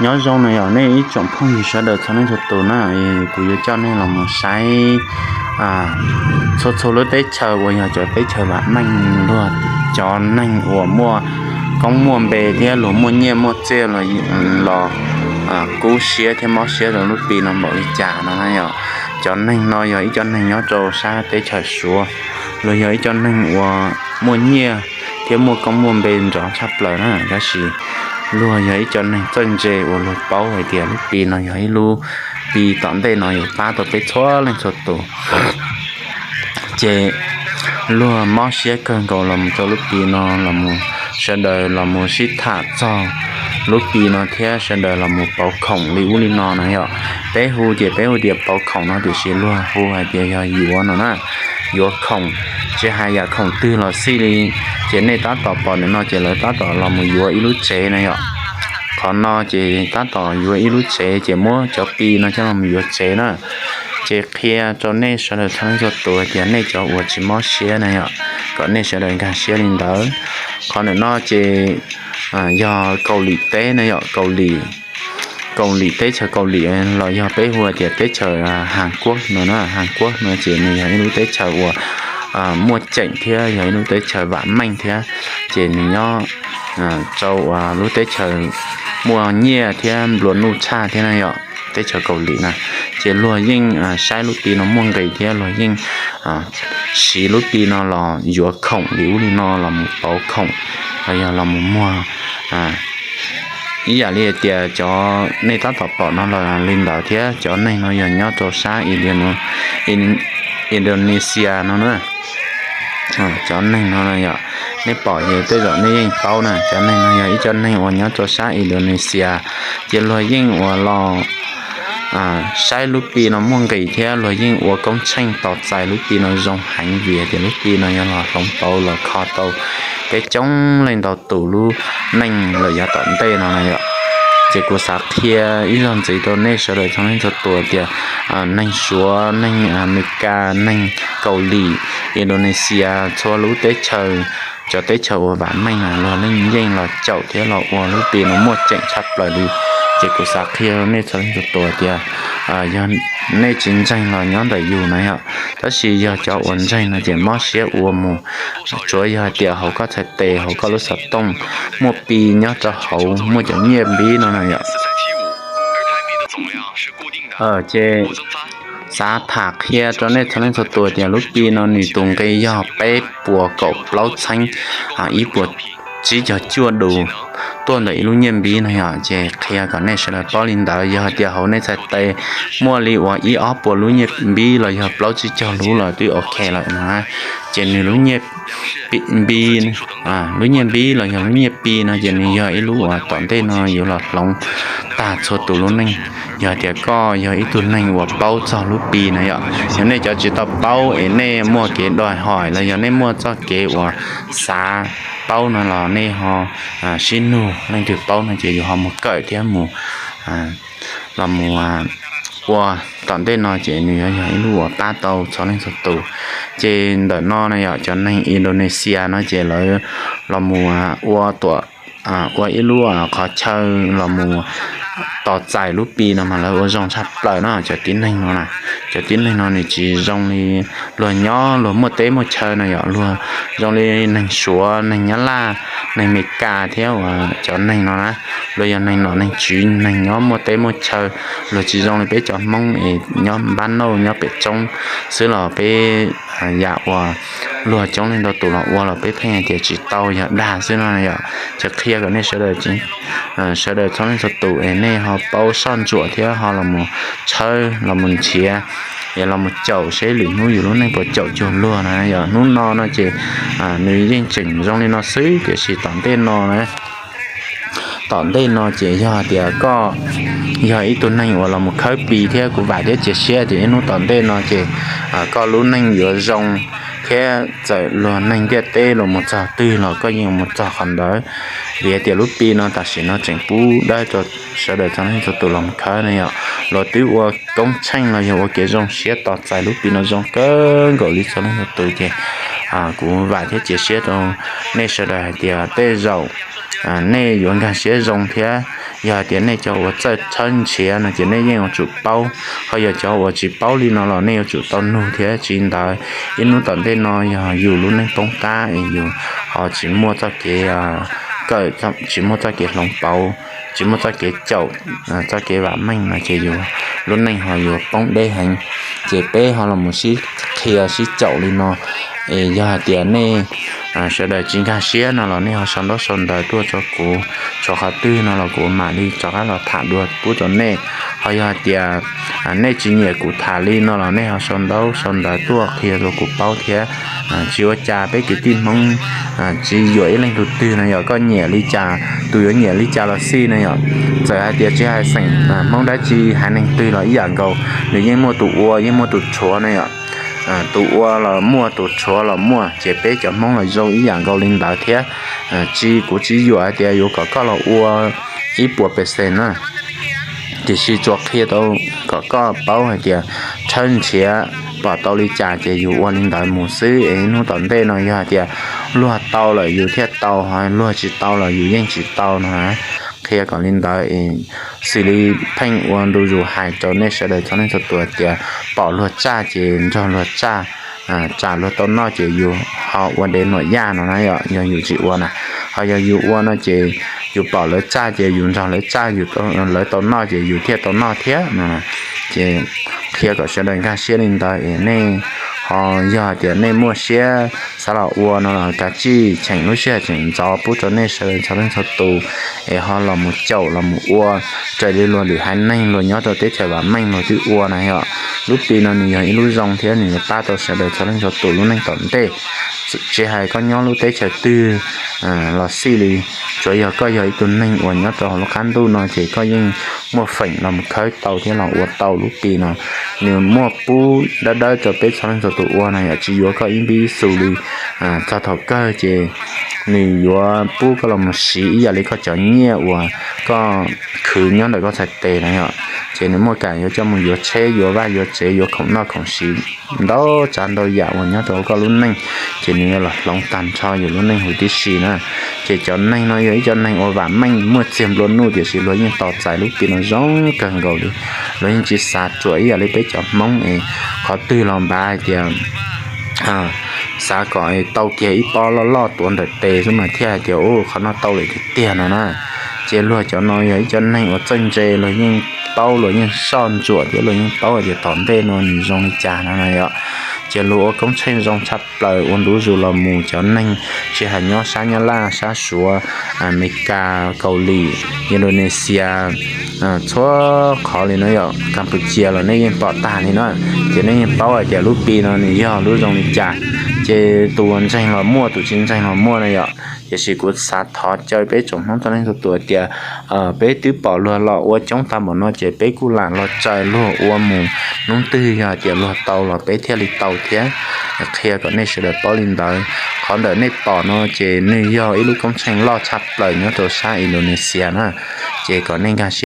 Nyob zoo na yog nej ib tsoom phooj ywg sawv daws txhua leej txhua tus na, kuv yuav coj nej los mus saib txhua txhua lub teb chaws uas yog cov teb chaws vam meej luag, cov neeg uas muaj koob muaj npe thiab luag muaj nyiaj muaj txiaj los kub siab thiab mob siab rau lub Pi no npaum li cas no na yom. Cov neeg no yog ib co neeg nyob rau sab teb chaws Suav, luag yog ib co neeg uas muaj nyiaj thiab muaj koob muaj npe nrov tshaj plaws na, tab sis luag yog ib co neeg txawj ntse uas luag paub hais tias lub Pi no yog ib lub Pi tom ntej no yuav pab tau peb txhua leej txhua tus. Ces luag mob siab kawg nkaus los mus rau lub Pi no los mus, sawv daws los mus sib tham txog lub Pi no thiab sawv daws los mus pauv khoom li ub li no na yom. Peb hu ces peb hu tias pauv khoom no, tiam sis luag hu hais tias yog yuav no na, yuav khoom, tsis hais yam khoom twg los xij li. Ces nej tab tom pom ntawm no ces lawv tab tom los mus yuav ib lub tsev na yom. Qhov no ces tab tom yuav ib lub tsev ces muab cov Pi no coj los mus yuav tsev na. Ces qhia rau nej sawv daws txhua leej txhua tus tias nej cov uas tsis mob siab na yom, kom nej sawv daws nkag siab li ntawd. Qhov ntawm no ces yog Kaus Lim teb na yom, Kaus Lim, Kaus Lim, teb chaws Kaus Lim los yog peb hu tias teb chaws Hàn Quốc no na. Hàn Quốc no ces nws yog ib lub teb chaws uas muaj ceem thiab yog ib lub teb chaws vam meej thiab. Ces nws nyob rau uas lub teb chaws muaj nyiaj thiab nplua nuj tshaj thiab na yom, teb chaws Kaus Lim na. Ces luag yeej saib lub Pi no muaj nqis thiab luag yeej siv lub Pi no los yuav khoom li ub li no los mus pauv khoom los yog los mus muag. Ib yam li hais tias cov nej tab tom pom no los li ntawd thiab. Cov neeg no yog nyob rau sab Indonesia no na. Cov neeg no yog nej pom ces tej zaum nej yeej paub na, cov neeg no yog ib co neeg uas nyob rau sab Indonesia. Ces luag yeej uas los saib lub Pi no muaj nqis thiab luag yeej ua koob tsheej tos txais lub Pi no zoo heev vim tias lub Pi no yog los hloov pauv los kho tau peb coob leej ntau tus lub neej lawm yav tom ntej no na yom. Ces kuv xav qhia ib zaug ntxiv rau nej sawv daws txhua leej txhua tus tias neeg Suav, neeg Amelikas, neeg Kaus Lim, Indonesia, txhua lub teb chaws, cov teb chaws uas vam meej na luag yeej los caum thiab los ua lub Pi no muaj ceem tshaj plaws li. Ces kuv xav qhia nej txhua leej txhua tus tias yog nej tsis ntseeg los nyob ntawm yus na yom, tab sis yog cov uas ntseeg no ces mob siab ua mus. Tsuav yog hais tias hauv koj txhais tes, hauv koj lub xov tooj muaj Pi nyob rau hauv, muaj cov nyiaj npib no na yom. Ces xav tham qhia rau nej txhua leej txhua tus tias lub Pi no nws tus nqi yog peb puas kaum plaub txheeb ib puas tsib caug cuaj dus tuaj ntawm ib lub nyiaj npib no yom. Ces qhia kom nej sawv daws paub li ntawd, yog hais tias hauv nej txhais tes muaj li uas ib ob puas lub nyiaj npib los yog plaub tsib caug lub los twb ok lawm no. Ces nws lub nyiaj npib, lub nyiaj npib los yog lub nyiaj Pi no ces nws yog ib lub uas tom ntej no yuav los hloov tag txhua tus lub neej. Yog tias koj yog ib tug neeg uas paub txog lub Pi na yom, yog nej cov tsis tau paub es nej muaj kev đòi hỏi los yog nej muaj txoj kev uas xav paub no los nej ho sib nug, leej twg paub no ces yus ho mus kawm thiab mus los mus ua tom ntej no ces nws yuav yog ib lub uas pab tau txhua leej txhua tus. Ces ntawm no na yom, cov neeg Indonesia no ces lawv los mus ua tuam, ua ib lub qhov chaw los mus tos txais lub Pi no mas lawv ua zoo tshaj plaws no. Cov tib neeg no na, cov tib neeg no nws tsis zoo li luag nyob luag muaj teb muaj chaw na yom, luag zoo li neeg Suav, neeg Nyab Laj, neeg Meskas thiab uas cov neeg no na, luag yog neeg nom neeg tswv, neeg nyob muaj teb muaj chaw. Luag tsis zoo li peb cov Hmoob es nyob npab nauj nyob pem roob xwb los peb yam uas luag coob leej ntau tus los ua los peb pheej hais tias tsis tau, yog dag xwb no yom. Ces qhia kom nej sawv daws, sawv daws txhua leej txhua tus es nej ho paub soj ntsuam thiab ho los mus tshawb los mus nrhiav es los mus caum seb lwm hnub yus lub neej puas caum cuag luag na yom. Hnub no no ces nws yeej tseem zoo li no xwb, tiam sis tom ntej no na, tom ntej no ces yog tias koj yog ib tug neeg uas los mus khawb Pi thiab kuv vam thiab cia siab tias ib hnub tom ntej no ces koj lub neej yuav zoo, thiab txawm luag neeg ntiaj teb los mus txog twg los koj yeej mus txog qhov ntawd. Vim hais tias lub Pi no tam sim no tseem pub dawb rau sawv daws txhua leej txhua tus los mus khawb na yom. Luag twb ua koob tsheej los yog ua kev zoo siab tos txais lub Pi no zoo kawg nkaus li txhua leej txhua tus ces kuv vam thiab cia siab rau nej sawv daws hais tias tej zaum nej yuav nkag siab zoo thiab. Yog hais tias nej cov uas txawj tshawb nrhiav no ces nej yeej yuav tsum paub, ho yog cov uas tsis paub li no los nej yuav tsum tau nug thiab. Tsis ntawd ib hnub tom ntej no yog yus lub neej poob qab es yus ho tsis muaj txoj kev kawm, tsis muaj txoj kev hloov pauv, tsis muaj txoj kev caum, txoj kev vam meej no ces yus lub neej ho yuav poob deb heev. Ces peb ho los sib qhia sib caum li no, es yog hais tias nej sawv daws tsis nkag siab no los nej ho sau ntaub sau ntawv tuaj rau kuv, tshuav qhov twg no los kuv mam li rov qab los tham dua pub rau nej. Ho yog hais tias nej tsis nyiam kuv tham li no los nej ho sau ntaub sau ntawv tuaj qhia rau kuv paub thiab. Tsis ua cas, peb kwv tij Hmoob tsis yuam ib leeg tus twg no yom. Koj nyiam li cas, tus yuav nyiam li cas los xij no yom. Txawm hais tias tsis hais xeem Hmoob dab tsi, haiv neeg twg los ib yam nkaus, nws yeej muaj tus ua yeej muaj tus rhuav no yom. Tus ua los muaj, tus rhuav los muaj, ces peb cov Hmoob los zoo ib yam nkaus li ntawd thiab. Tsis, kuv tsis yuam hais tias yuav kom koj los ua ib puas pes xees na, tiam sis tsuas qhia tau kom koj paub hais tias tshawb nrhiav pom tau li cas ces yus ua li ntawd mus xwb. Es hnub tom ntej no yog hais tias luag tau lawm yus thiaj tau, ho luag tsis tau los yus yeej tsis tau no. Qhia kom li ntawd es xws li Pheej ua ntu zus hais rau nej sawv daws txhua leej txhua tus tias pom luag tsaj ces nrog luag tsaj, tsam luag tau noj ces yus ho ua dev nuam yaj no na yom. Yog yus tsis ua na, ho yog yus ua no ces yus pom lawv tsaj ces yus nrog lawv tsaj, lawv tau noj ces yus thiaj tau noj thiab no. Ces qhia kom sawv daws nkag siab li ntawd es nej ho yog hais tias nej muaj siab xav los ua no los kav tsij cheem lub sij hawm tseem ntxov pub rau nej sawv daws txhua leej txhua tus es ho los mus caum los mus ua. Raws li luag lwm haiv neeg luag nyob rau teb chaws vam meej luag twb ua na yom. Lub Pi no nws yog ib lub zoo thiab nws yuav pab tau sawv daws txhua leej txhua tus lub neej tom ntej. Tsis hais koj nyob lub teb chaws twg los xij li, tsuav yog koj yog ib tug neeg uas nyob rau hauv lub qab ntuj no ces koj yeej muaj feem los mus khawb tau thiab los ua tau lub Pi no. Nws muaj pub dawb dawb rau peb txhua leej txhua tus ua no yom, tsis yuav koj ib npib ib xus li. Txog thaum kawg ces nws yuav pub koj los mus siv ib yam li koj cov nyiaj uas koj khwv nyob ntawm koj txhais tes na yom. Ces nws muaj kam yuav coj mus yuav tsheb, yuav vaj yuav tsev, yuav khoom noj khoom siv, ntau tsav ntau yam uas nyob rau koj lub neej, ces nws yuav los hloov tag nrho yus lub neej huv tib si na. Ces cov neeg no yog ib cov neeg uas vam meej muaj txiag nplua nuj, tiam sis luag yeej tos txais lub Pi no zoo kawg nkaus li. Luag yeej tsis xav ruam ib yam li peb cov Hmoob es qhov twg los npav hais tias xav kom tau kiag ib pob loj loj tuav ntawm tes xwb mas thiaj hais tias u qhov no tau lawm tiag tiag no na. Ces luag cov no yog ib cov neeg uas txawj ntse, luag yeej paub, luag yeej soj ntsuam thiab luag yeej paub hais tias tom ntej no nws zoo li cas no na yom. Ces luag ua koob tsheej zoo tshaj plaws, ua ntu zus los mus cov neeg tsis hais nyob sab Nyab Laj, sab Suav, Amelikas, Kaus Lim, Indonesia, txhua qhov li no yom, Kampuchia los nej yeej pom tag li na. Ces nej yeej paub hais tias lub Pi no nws yog lub zoo li cas. Ces tus uas ntseeg los muaj, tus tsis ntseeg los muaj na yom. Tiam sis kuv xav thov caw peb tsoom Hmoob txhua leej txhua tus tias peb twb pom luag los ua coob tag npaum no ces peb kuj lam los tsaws luag ua mus, hnub twg yog hais tias luag tau los peb thiaj li tau thiab. Qhia kom nej sawv daws paub li ntawd. Qhov ntawm nej pom no ces nws yog ib lub koob tsheej loj tshaj plaws nyob rau sab Indonesia na. Ces kom nej nkag